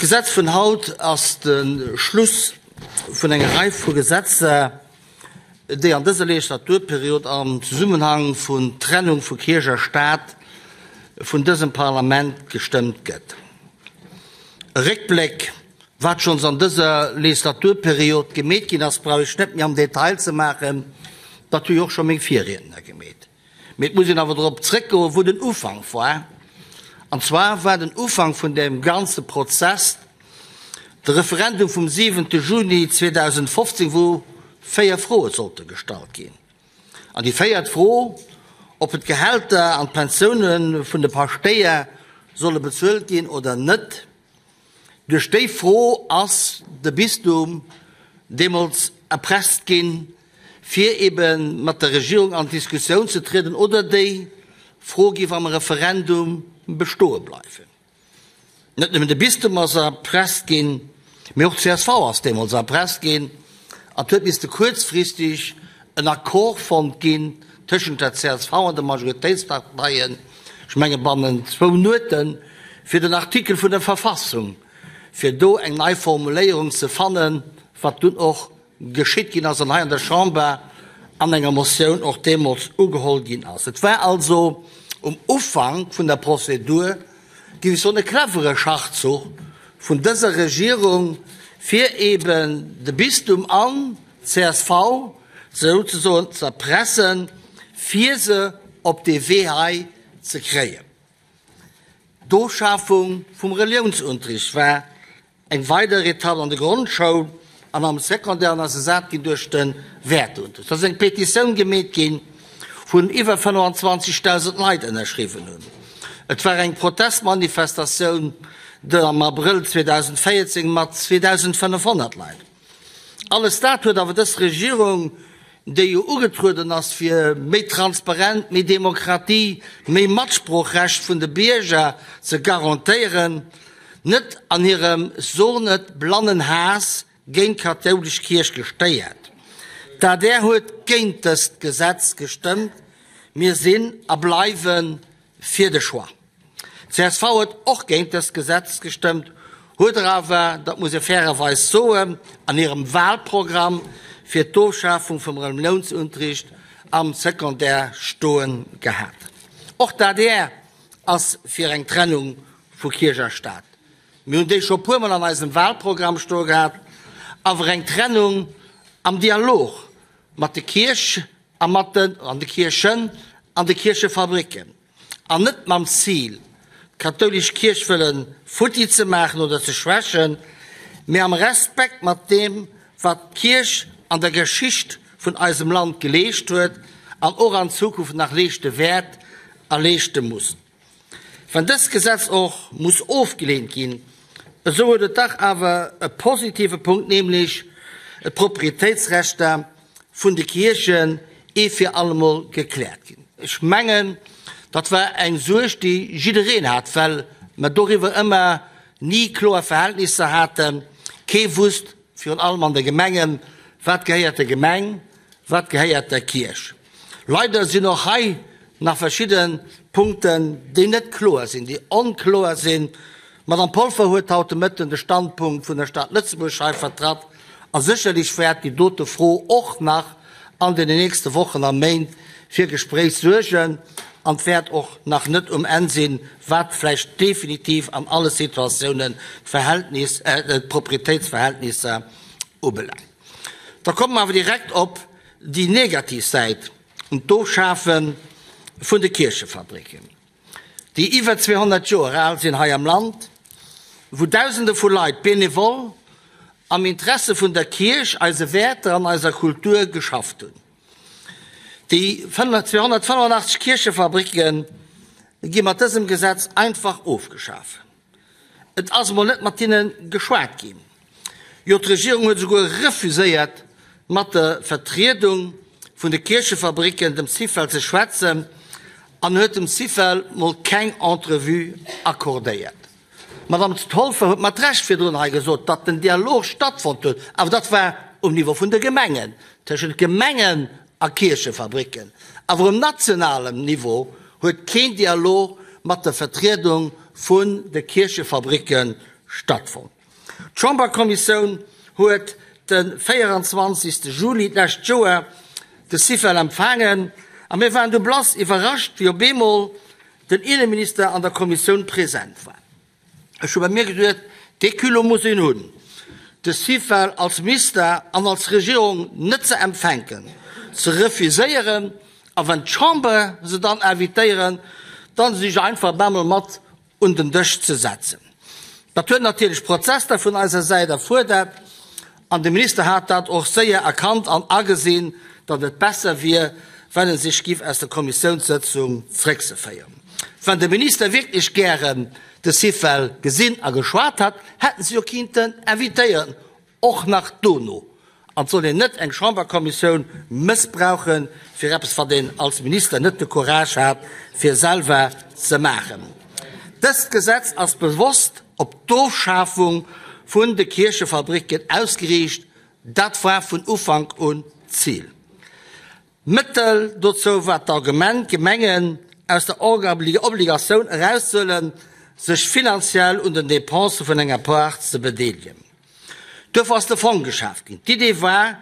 Gesetz vun haut ass de Schluss vun enger Rei vu Gesetzer, déi an dëser Legislaturperiod am Zesummenhang vun Trennung vu Kierch a Staat vun dësem Parlament gestëmmt gëtt. E Réckbléck, wat schonns an dëser Legislaturperiod gemeet ginn ass, brauch ech net méi am Detail ze maachen, dat hu jo och scho meng Virriedner gemeet. Mee et muss een awer drop zrëckgoen, wou den Ufank war. An zwar war den Ufank vun deem ganze Prozess de Referendum vum siwente Juni 2015, wou véier Froe sollte gestallt ginn. An déi véiert Fro, ob d'Gehälter an d'Pensioune vun de Paschtéier solle bezuelt ginn oder net, Duerch déi Fro ass de Bistum deemools erpresst ginn, fir ebe mat der Regierung an d'Diskussioun ze trieden oder déi Fro géif am Referendum bestoe bleiwen. Net nëmmen de Bistum ass erpresst ginn, mee och d'CSV ass deemools erpresst ginn an et huet misste kuerzfristeg en Accord fonnt ginn tëschent der csv an de Majoritéitsparteien, ech menge bannent zwou Nueten, fir den Artikel vun der Verfassung, fir do eng nei Formuléierung ze fannen, wat dunn och geschitt ginn ass an hei an der Chamber an enger Motioun och deemools ugeholl ginn ass. Et war also um Ufank vun der Prozedur, géif ech soen, e clevere Schachzuch vun dëser Regierung, fir eeben de Bistum an Csv souzesoen z'erpressen, fir se op dee Wee hei ze kréien. D'Ofschafung vum Reliounsunterricht war eng weider Etapp an der Grondschoul an am Secondaire an ass ersat ginn duerch de Wäerteunterricht. Et ass eng Petitioun gemeet ginn, vun iwwer 25.000 Leit ënnerschriwwen hunn. Et war eng Protestmanifestatioun am Abrëll 2014 mat 2.500 Leit. Alles dat huet awer dës Regierung, déi jo ugetrueden ass fir méi Transparent, méi Demokratie, méi Matsproochrecht vun de Bierger ze garantéieren, net an hirem so net blannen Haass géint d'kathoulesch Kierch gestéiert. D'adr huet géint dëst Gesetz gestëmmt. Mir sinn a bleiwe fir de Choix. Csv huet och géint dëst Gesetz gestëmmt, huet der awer, dat muss ee fairerweis soen, an hirem Wahlprogramm fir d'Ofschafung vum Reliounsunterricht am Secondaire stoe gehat. Och d'ADR ass fir eng Trennung vu Kierch a Staat. Mir hunn déi scho puermol an eisem Wahlprogramm stoe gehat, awer eng Trennung am Dialog mat de Kierch a mat den an de Kierchen an de Kierchefabricken. An net mam Zil, d'kathoulesch Kierch wëlle futti ze maachen oder ze schwächen, mee am Respekt mat deem, wat d'Kierch an der Geschicht vun eisem Land geleescht huet an och an Zukunft nach leeschte wäert a leeschte muss. Wann dëst Gesetz och muss ofgeleent ginn, esou huet et dach awer e positive Punkt, nämlech d'Proprietéitsrechter vun de Kierchen ee fir allemol gekläert ginn. Ech mengen, dat war eng Suerg, déi jiddereen hat, well mer doriwwer ëmmer ni kloer Verhältnisser haten. Kee wusst, virun allem an de Gemengen, wat gehéiert der Gemeng, wat gehéiert der Kierch. Leider sinn och hei nach verschidde Punkten, déi net kloer sinn, déi onkloer sinn. D'Madame Polfer huet haut de Mëtten de Standpunkt vun der Stad Lëtzebuerg hei vertratt a sécherlech wäert déi dote Fro och nach an den nächste Wochen a Méint fir Gespréich suergen an wäert och nach net um Enn sinn, wat vläicht definitiv an alle Situatiounen d'Verhältnis, d'Proprietéitsverhältnisser ubelaangt. Da komme mer awer direkt op déi negativ Säit, d'Ofschafe vun de Kierchefabricken, déi iwwer 200 Joer al sinn hei am Land, wou Dausende vu Leit benevol am Interesse vun der Kierch, eise Wäerter an eiser Kultur geschafft hunn. Déi 285 Kierchefabricke gi mat dësem Gesetz einfach ofgeschaf. Et ass emol net mat hinne geschwat ginn. Jo, d'Regierung huet esouguer refuséiert, mat der Vertriedung vun de Kierchefabricken, dem Syfel, ze schwätzen an huet dem Syfel mol keng Entrevue accordéiert. D'Madame Polfer huet mat Recht virdrun hei gesot, datt den Dialog stattfonnt huet, awer dat war um Niveau vun de Gemengen, tëschent Gemengen a Kierchefabricken. Awer um nationalem Niveau huet keen Dialog mat der Vertriedung vun de Kierchefabricke stattfonnt. D'Chamberkommissioun huet de 24. Juli d'lescht Joer de Syfel empfaangen a mir waren du blass iwwerrascht, wéi op eemol den Inneminister an der Kommissioun present war. Ech hu bei mir geduet, dee Culot muss een hunn, de Syfel als Minister an als Regierung net ze empfänken, ze refuséieren a wann d'Chamber se dann invitéieren, dann sech einfach bemol mat un den Dësch ze setzen. Dat huet natierlech Prozester vun eiser Säit erfuerdert an de Minister hat dat och séier erkannt an agesinn, datt et besser wier, wann e sech giff aus der Kommissiounssëtzung zréckzeféieren. Wann de Minister wierklech gären de Syfel gesinn a geschwat hätt, hätten se jo kinnten invitéieren, Och nach dono. An et soll een net eng Chamberkommissioun mëssbrauche fir eppes, wat een als Minister net de Courage hat, fir selwer ze maachen. Dëst Gesetz ass bewosst op d'Ofschafung vun de Kierchefabricken ausgeriicht. Dat war vun Ufank un d'Zil. Mëttel dozou war d'Argument, d'Gemengen aus der Obligatioun erauszehuelen, sech finanziell un den Depensë vun enger Par ze bedeelegen. Duerfir ass de Fong geschaaft ginn. D'Idee war,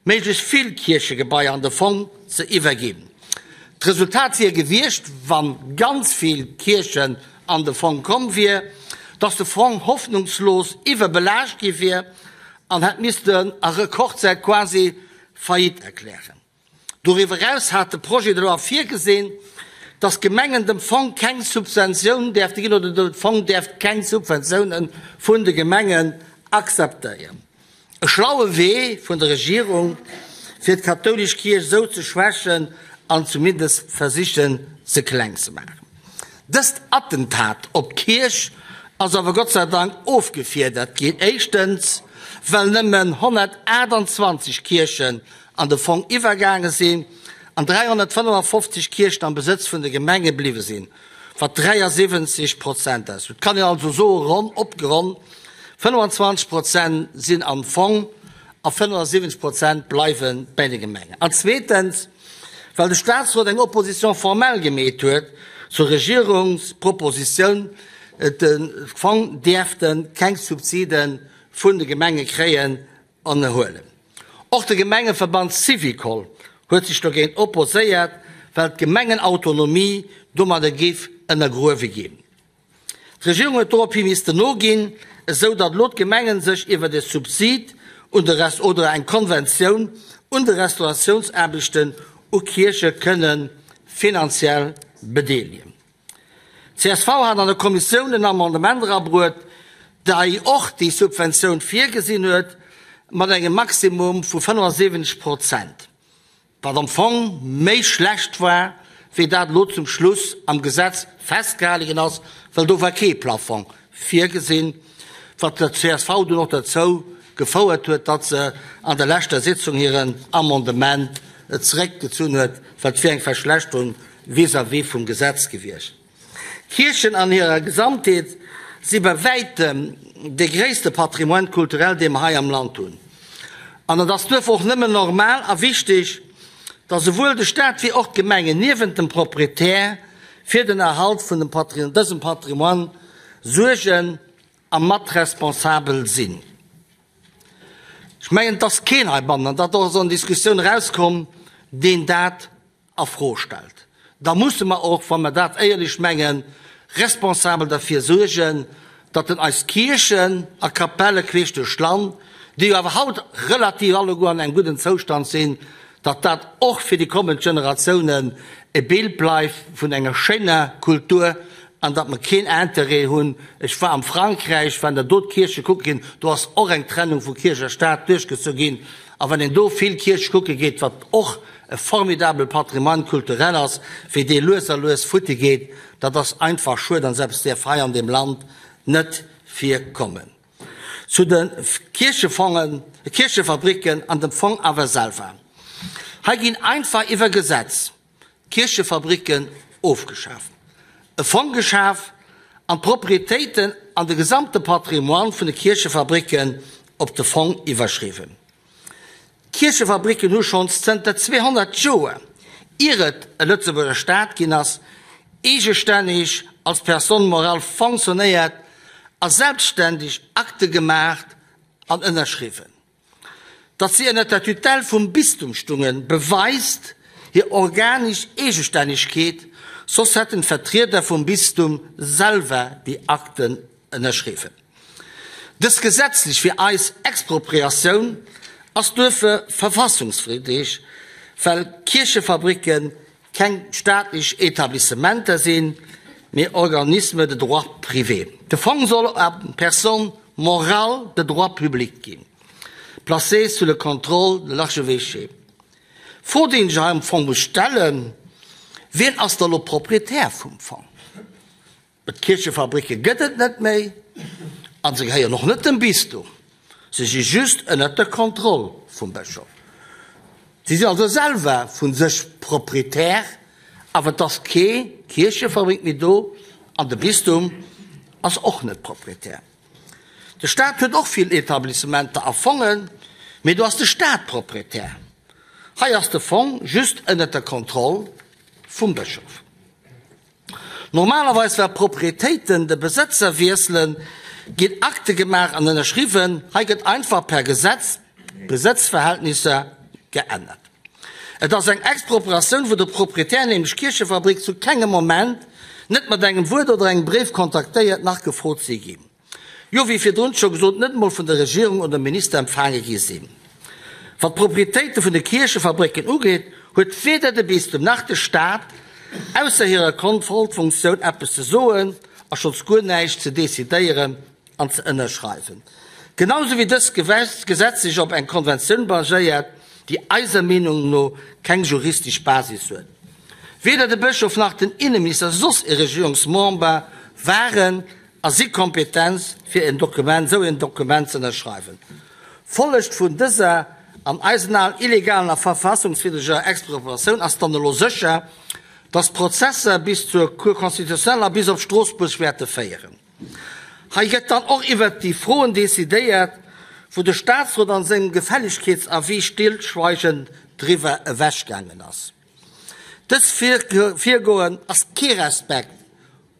méiglechst vill Kierchegebaier an de Fong ze iwwerginn. D'Resultat wier gewiescht, wa ganz vill Kierchen an de Fong komm wier, datt de Fong hoffnungslos iwwerbelaascht gi wier an hätt missten a Rekordzäit quasi Faillite erklären. Doriwwer eraus hat de Projet de loi virgesinn, datt d'Gemengen dem Fong keng Subventioun däerfte ginn oder de Fong däerft keng Subventiounen vun de Gemengen akzeptéieren. E schlaue Wee vun der Regierung, fir d'kathoulesch Kierch esou ze schwächen an zumindest versichen, se kleng ze maachen. Dëst Attentat op d'Kierch ass awer Gott sei Dank ofgefiedert ginn, éischtens, well nëmmen 128 Kierchen an de Fong iwwergaange sinn an 355 Kierchen am Besëtz vun de Gemenge bliwwe sinn, wat 73 Prozent ausmécht. Et kann een also soen, ronn opgeronnt, 25 Prozent sinn am Fong a 75 Prozent bleiwe bei de Gemengen. An zweetens, well de Statsrot eng Opposition formelle gemeet huet zur Regierungspropositioun, de Fong däerfte keng Subside vun de Gemenge kréien an huelen. Och de Gemengeverband Syvicol huet sech dogéint opposéiert, well d'Gemengenautonomie domadder géif ënnergruewe ginn. D'Regierung huet dorophi missten noginn, esou datt elo d'Gemengen sech iwwert e Subsid un de Rest oder eng Konventioun un de Restauratiounsaarbechten u Kierche kënne finanziell bedeelegen. Csv hat an der Kommissioun en Amendement erabruet, dei och déi Subventioun virgesinn huet, mat engem Maximum vu 75 Prozent. Wat am Fong méi schlecht war, wéi dat elo zum Schluss am Gesetz festgehale ginn ass, well do war kee Plafong virgesinn, wat der csv dunn och derzou gefouert huet, datt se an der leschter Sitzung hiren Amendement zeréckgezunn huet, well et wier eng Verschlechterung vis-à-vis vum Gesetz gewiescht. D'Kierchen an hirer Gesamtheet si bei wäitem dee gréisste Patrimoine culturel, dee mer hei am Land hunn. An et ass duerfir och nëmmen normal a wichteg, datt esouwuel de Staat wéi och d'Gemengen niewent dem Proprietär fir den Erhalt vun dësem Patrimoine suergen a matresponsabel sinn. Ech mengen, et ass keen heibannen, an dat ass an der Diskussioun erauskomm, deen dat a Fro stellt, da musse mer och, wa mer dat éierlech mengen, responsabel derfir suergen, datt en eis Kierchen a Kapelle queesch duerch d'Land, déi jo awer haut relativ alleguer an engem gudden Zoustand sinn, datt dat och fir déi kommend Generatiounen e Bild bleift vun enger schéiner Kultur an datt mer keen Intérêt hunn, ech war am Frankräich, wann Der do d'Kierche kucke ginn, do ass och eng Trennung vu Kierch a Staat duerchgezu ginn, a wann een do vill Kierche kucke geet, wat och e formidabele Patrimoine culturel ass, wéi dee lues a lues futti geet, dat ass einfach schued an eppes däerf hei an deem Land net virkommen. Zu de Kierchefongen, Kierchefabricken an dem Fong awer selwer. Hei ginn einfach iwwer Gesetz d'Kierchefabricken ofgeschaf, e Fong geschaf an d'Proprietéiten an de gesamte Patrimoine vun de Kierchefabricken op de Fong iwwerschriwwen. D'Kierchefabricken hu schonns zënter 200 Joer, ier et e Lëtzebuerger Staat ginn ass, eegestänneg als Personne morale fonctionnéiert a selbstständeg Akte gemaacht. an ënnerschriwwen. Datt si ënner der Tutelle vum Bistum stungen, beweist hir organesch Eegestännegkeet, soss hätten d'Vertrieder vum Bistum selwer déi Akten ënnerschriwwen. Dës gesetzlech fir eis Expropriatioun ass duerfir verfassungswidrig, well Kierchefabricken keng staatlech Etablissementer sinn, mee Organismes de droit privé. De Fong soll a Personne morale de droit public ginn, placée sous le contrôle de l'archevêché. D'Fro, déi een sech hei am Fong muss stellen, Wien ass da lo Proprietär vum Fong? D'Kierchefabricke gëtt et net méi a se gehéieren och net dem Bistum. Se si just ënnert der Kontroll vum Bëschof. Si sinn also selwer vu sech Proprietär, awer et ass kee Kierchefabrik méi do an de Bistum ass och net Proprietär. De Staat huet och vill Etablissementer a Fongen, mee do ass de Staat Proprietär. Hei ass de Fong just ënnert der Kontroll vum Bëschof. Normalerweis wa Proprietéiten de Besëtzer wiesselen, ginn Akte gemaach an ënnerschriwwen. Hei gëtt einfach per Gesetz d'Besëtzverhältnisser geännert. Et ass eng Expropriatioun, wou de Proprietär, nämlech d'Kierchefabrik, zu kengem Moment, net mat engem Wuert oder engem Bréif kontaktéiert nach gefrot si ginn. Jo, wéi virdrun scho gesot, net emol vun der Regierung oder dem Minister empfaange gi sinn. Wat d'Proprietéite vun de Kierchefabrécken ugeet, huet weder de Bistum nach de Staat ausser hirer Kontrollfunktioun eppes ze soen a schonns guer näischt ze decidéieren an ze ënnerschreiwen. Genau sou wéi dëst Gesetz sech op eng Konventioun baséiert, déi eiser Meenung no keng juristesch Basis huet. Weder de Bëschof nach den Inneminister, soss e Regierungsmember waren a si kompetent fir en Dokument, esou en Dokument ze ënnerschreiwen. Follegt vun dëser an eisen Aen illegalen a verfassungswiddreger Expropriatioun ass dann elo sécher, dass d'Prozesser bis zur Cour constitutionnelle a bis op Stroossbuerg wäerte féieren. Hei gëtt dann och iwwert déi Froen decidéiert, wou de Statsrot an sengem Gefällegkeetsavis stillschweigend driwwer ewechgaangen ass. Dës Virgoen ass kee Respekt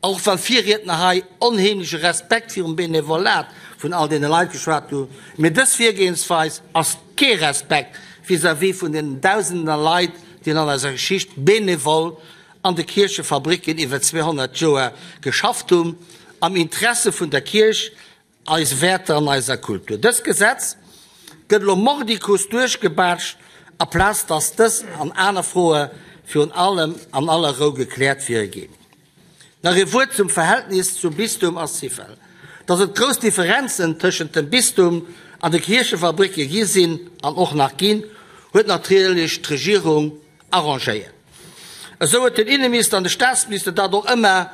Och well Virriedner hei onheemleche Respekt virum Benevolat vun all deene Leit geschwat hu, mee dës Virgehensweis ass kee Respekt vis-à-vis vun deenen Dausenden a Leit, déi an eiser Geschicht benevol an de Kierchefabricken iwwer 200 Joer geschafft hunn, am Interesse vun der Kierch Eis Wäerter an eiser Kultur. Dëst Gesetz gëtt elo mordicus duerchgebaatscht, aplaz datt dës an aner Froe virun allem an aller Rou gekläert wiere ginn. Nach ee Wuert zum Verhältnis zum Bistum a Syfel. Datt et grouss Differenzen tëschent dem Bistum an de Kierchefabricke gi sinn an och nach ginn, huet natierlech d'Regierung arrangéiert. Esou huet den Inneminister an de Staatsminister dat och ëmmer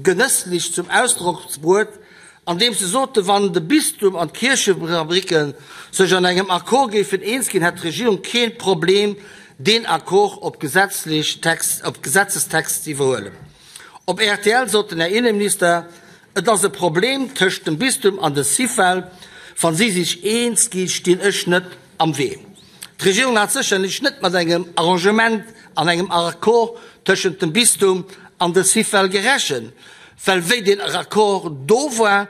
genësslech zum Ausdrock bruet, andeems se soten, wann de Bistum an d'Kierchefabricken sech an engem Accord géifen eens ginn, hätt d'Regierung kee Problem, deen Accord op gesetzlech Text, op Gesetzestext ze iwwerhuelen. Op rtl sot den Här Inneminister, Et ass e Problem tëscht dem Bistum an de Syfel, wa si sech eens gi stinn ech net am Wee. D'Regierung hat sécherlech net mat engem Arrangement an engem Accord tëschent dem Bistum an de Syfel gerechent, well wéi deen Accord do war,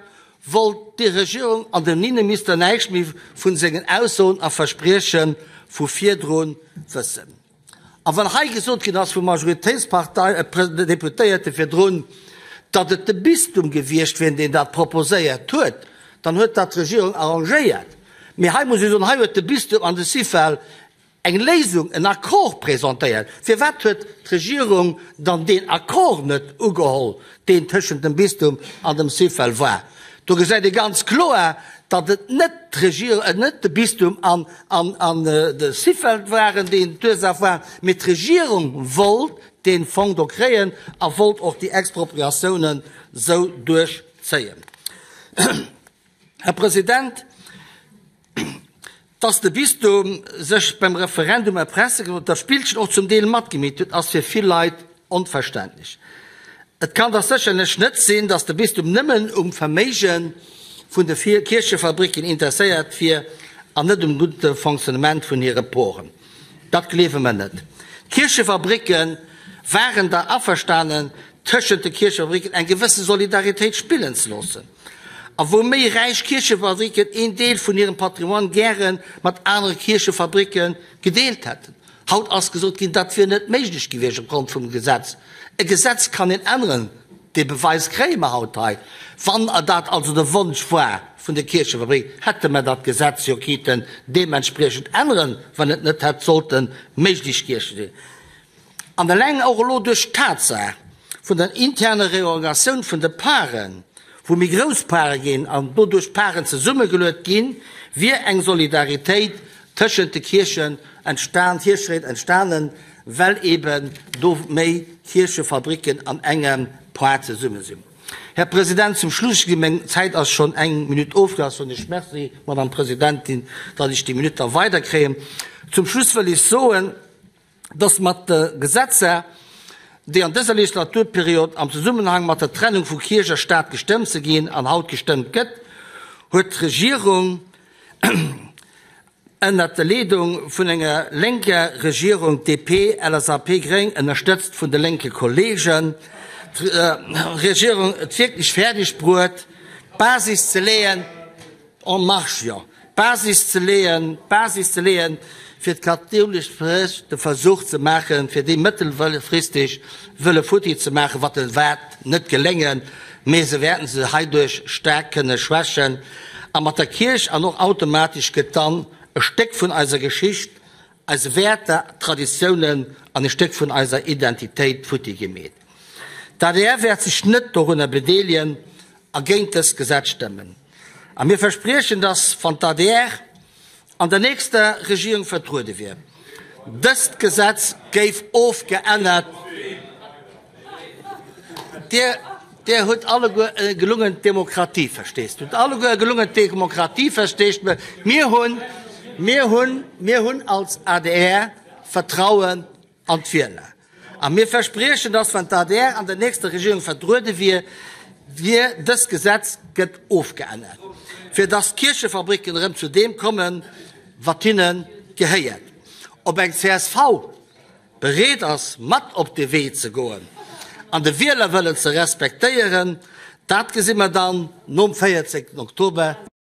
wollt d'Regierung an den Inneminister näischt méi vun sengen Aussoen a Versprieche vu virdru wëssen. A well hei gesot ginn ass vum Majoritéitspartei-Deputéierte virdrun, datt et de Bistum gewiescht wier, deen dat proposéiert huet, dann huet dat d'Regierung arrangéiert. Mee hei muss ech soen, hei huet de Bistum an de Syfel eng Léisung, en Accord presentéiert. Firwat huet d'Regierung dann deen Accord net ugeholl, deen tëschent dem Bistum an dem Syfel war? Do gesäit ee ganz kloer, datt et net d'Regierung, net de Bistum an, an, an de Syfel waren, déi d'Ursaach waren, mee d'Regierung wollt dee Fong do kréien a wollt och déi Expropriatiounen esou duerchzéien. Här President, dass de Bistum sech beim Referendum erpresse gelooss huet, dat Spillchen och zum Deel matgemeet huet, ass fir vill Leit onverständlech. Et kann dach sécherlech net sinn, dass de Bistum nëmmen um Verméige vun de Kierchefabricken interesséiert wier an net um gudde Fonctionnement vun hire Poren. Dat gleewe mer net. D'Kierchefabricke waren der averstanen, tëschent de Kierchefabricken eng gewësse Solidaritéit spillen ze loossen. a wou méi räich Kierchefabricken een Deel vun hirem Patrimoine gäre mat anere Kierchefabricke gedeelt hätten. Haut ass gesot ginn, dat wier net méiglech gewiescht opgrond vum Gesetz. E Gesetz kann een änneren, dee Beweis kréie mer haut hei. Wann dat also de Wonsch war vun de Kierchefabricken, hätte mer dat Gesetz jo kinnten deementspriechend änneren, wann et net hätt sollte méiglech gewiescht sinn. An eleng och elo duerch d'Tatsaach vun der interner Reorganisatioun vun de Paren, wou méi grouss Pare ginn an doduerch d'Paren zesummegeluet ginn, wier eng Solidaritéit tëschent de Kierchen entstan, Kiercheréit entstanen, well eben do méi Kierchefabricken an engem Par zesumme sinn. Här President, zum Schluss, ech meng Zäit ass schonn eng Minutt ofgelaf, soen ech Merci, Madame Presidentin, datt ech déi Minutt da weiderkréien. Zum Schluss wëll ech soen, dass mat de Gesetzer, déi an dëser Legislaturperiod am Zesummenhang mat der Trennung vu Kierch a Staat gestëmmt se ginn an haut gestëmmt gëtt, huet d'Regierung ënnert der Leedung vun enger lénker Regierung, DP, LSAP, Gréng, ënnerstëtzt vun de lénke Kollegen, d'Regierung et wierklech fäerdeg bruet, d'Basis ze leeën, En marche, jo. D'Basis ze leeën, d'Basis ze leeën, fir d'kathoulesch Kierch de Versuch ze maachen, fir déi mëttelfristeg wëlle futti ze maachen, wat se waert net geléngen, mee se wäerten se heiduerch staark kënne schwächen. A mat der Kierch an och automatesch gëtt dann e Stéck vun eiser Geschicht, eise Wäerter, Traditiounen an e Stéck vun eiser Identitéit futti gemeet. D'adr wäert sech net dorunner bedeelien a géint dëst Gesetz stëmmen. A mir verspriechen, dass, wann d'ADR an der nächster Regierung vertruede wier, dëst Gesetz géif ofgeännert. Dir, Dir hutt alleguer e gelungen Demokratieverstees. Hutt alleguer e gelungen Demokratieverstees. Mir hunn, mir hunn, mir hunn als adr Vertrauen an d'Wieler. A mir verspriechen, dass, wann d'ADR an der nächster Regierung vertruede wier, wier, dëst Gesetz gëtt ofgeännert, fir dass d'Kierchefabricken erëm zu deem kommen, wat hinne gehéiert. Ob eng csv bereet ass, mat op dee Wee ze goen an de Wielerwëllen ze respektéieren, dat gesi mer dann nom 14 Oktober.